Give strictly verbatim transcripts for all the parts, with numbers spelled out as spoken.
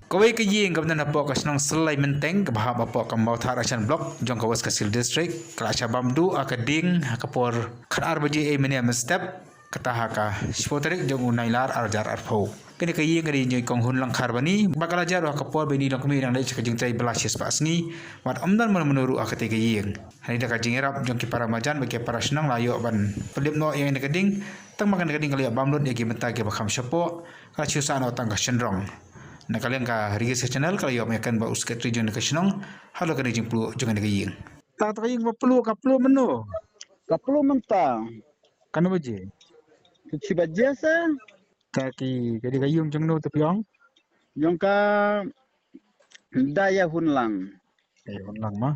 Kawei ka ïing kaba don hapoh ka shnong Sylai Mynteng kaba hap hapoh ka Mawthadraishan Block jong ka West Khasi Hills District ka la shah bam duh ha ka ding ha ka por khatar baje ei mynne mynstep, kata ha ka shiphew tarik jong u Nailar ar hajar arphew. Kane ka ïing ka dei jong i Kong Hunlang Kharbani bad ka la jia ruh ha ka por ba ine i longkmie i dang leit sha ka jingtrei bylla shispah sngi bad ym don mano mano ruh ha katei ka ïing. Hangne da ka jingïarap jong ki para marjan bad ki para shnong la ïoh ban pynlip noh ïa kane ka ding, tang ba kane ka ding ka la ïoh bam lut ïa ki bynta kiba kham shapoh, ka la shu sah noh tang ka shynrong. Na ka liang ka Ri Khasi Channel ka la ïoh ban ïakren bad u Secretary jong kane ka shnong halor kane ka jingpluh jong kane ka ïing. Ta, ta ka ïing ba pluh, ka pluh mynno? Ka pluh mynta. Katno baje? Ka shi baje sa. Ta ki, ka dei ka ïing jong no, te phi ong? Jong ka Daya Hunlang. Daya Hunlang ma.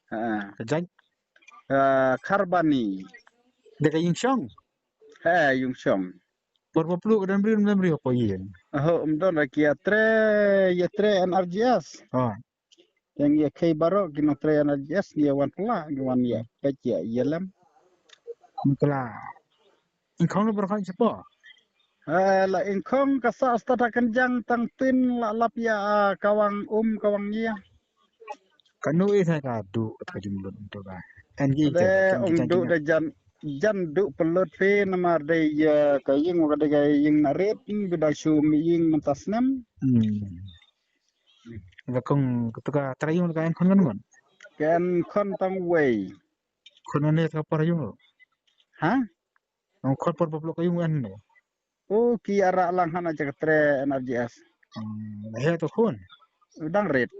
Ha. Ka jait? Ah, Kharbani. Dei ka ïing shong? Ha, ïing shong. Por ba pluh ka don briew, don briew hapoh ïing? Ho, ym don, ra ki ïatrei, ïatrei N R G S. Ha. Ïa ngi ïakhei baroh ki nongtrei N R G S, ngi ïa wan pla, ngi wan ïa peit ïa ïalem. Ym pla. Ingkhong la baroh khan shapoh? Eh, la ingkhong ka sah stad ha kynjang tang tin la lap ïa, ah, kawang um, kawang ïa. Kano i sa ka duh ka jinglut to ba. En gi. De te, ong duh de jan, jan duh pynlut phi namar dei ïa ka ïing wa ka dei ka ïing na rit, bi da shu mih ïing mynta snem. Hmm. Ba kong ka tu ka trai ïing ka en khon kan ngon? Ka en khon tang wei. Khon ne ka por ïing lo? Ha? Ong khon por ba pluh ka ïing en ne? O ki ara lang hana ja ka tre N R G S. Hmm, he to khon. Dang rit.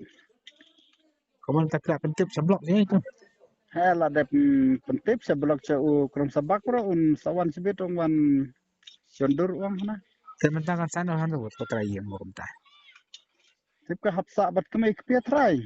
Kaman ta kra pyntip sa block sini tu. He la dep, mm, pyntip sa block sa u krum sa bak pro un sa wan sibit ong wan shondur ong hana. Te mynta kan san han tu ko trai ïing mo kumta. Tip ka hap sah bad kmai kpia trai.